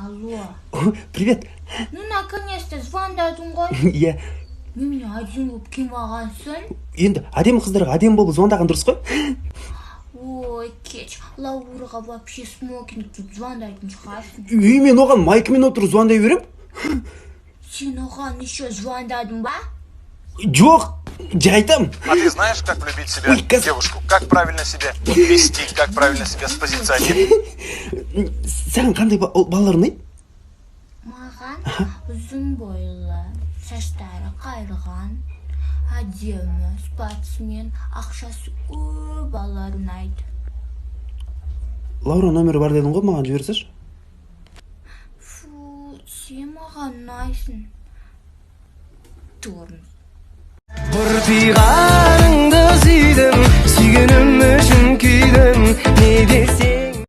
Алло. Привет. Ну, наконец-то звондадың ғой. Иә. Немене, әдемі болып келіп алғансың? Енді әдемі қыздарға әдемі болып звондаған дұрыс қой. Ой, кеш Лаураға вообще смокинг киіп звондайтын шығарсың. Үй, мен оған майкамен отырып звондай беремін. Сен оған еще звондадың ба? Жоқ, жай айтамын. А ты знаешь, как влюбить в себя Ой, девушку? Как правильно себя вести, как правильно себя спозиционировать? Саған қандай балалар ұнайды? Маған ұзын бойлы, шаштары қайырған, әдемі, спортсмен, ақшасы көп балалар ұнайды. Лаура номері бар дедің ғой, маған жібере салшы. Фу, сен маған ұнайсың. Тормоз. Бұртиғаныңды сүйдім, сүйгенім үшін күйдім, не десе.